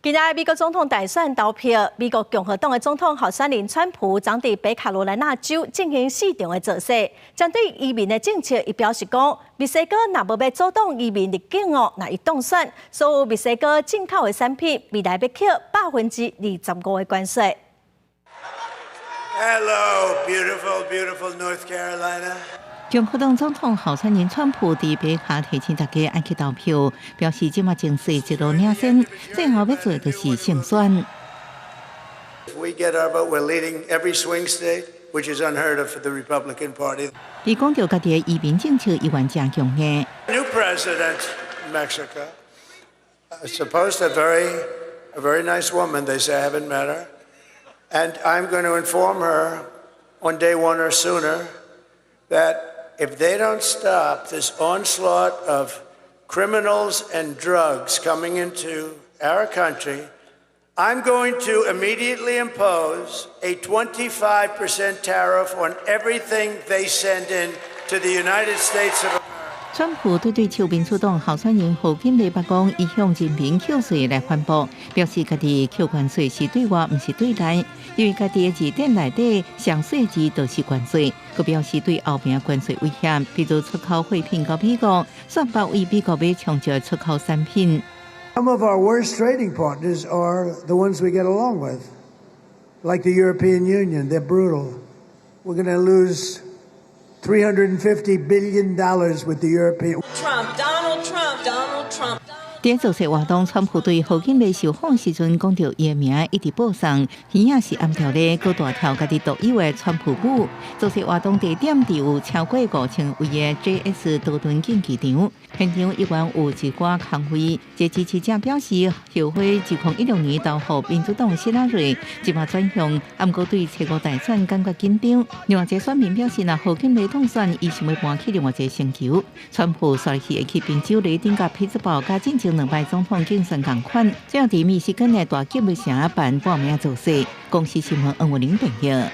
今仔日美國總統大選投票，美國共和黨的總統候選人川普昨佇北卡羅來納州進行四場的造勢，針對移民的政策，伊表示講，墨西哥若無欲阻擋移民入境哦，若伊當選，所有墨西哥進口的產品未來欲課25%的關稅。 Hello, beautiful, beautiful North Carolina. 共和黨總統候選人川普佇北卡提醒大家愛去投票，表示這馬情勢一路領先，最後欲做的就是勝選。 We get our vote. We're leading every swing state, which is unheard of for the Republican Party. 伊講著家己的移民政策依然誠強硬。 New president, Mexico, supposed a very nice woman. They say. I haven't met her, and I'm going to inform her on day one or sooner that if they don't stop this onslaught of criminals and drugs coming into our country, I'm going to immediately impose a 25% tariff on everything they send in to the United States of America. 川普對對手民主黨候選人賀錦麗白講，伊向人民扣稅來反駁，表示家己扣關稅是對外，毋是對內，因為家己的字典內底上細字就是關稅。閣表示對後面關稅威脅，比如出口貨品到美國，算百為美國買上少出口產品。 Some of our worst trading partners are the ones we get along with, like the European Union. They're brutal. We're going to lose $350 billion with the European. Trump, Donald Trump, Donald Trump. 佇造勢活動，川普對賀錦麗受訪時陣講著伊的名一直報送，耳仔是暗跳咧，閣大跳家己獨有的川普舞。造勢活動地點佇有超過5000位的 J.S. 多頓競技場，現場依然有一寡空位。這支持者表示後悔2016年投予民主黨希拉蕊，這馬轉向，毋過對初五大選感覺緊張。另外一個選民表示，若賀錦麗當選，伊想欲搬去另外一個星球。川普煞去會去賓州雷丁佮匹茲堡，佮進前兩擺總統競選仝款，最後佇密西根的大急的城辦報名造勢。公視新聞黃文玲編譯。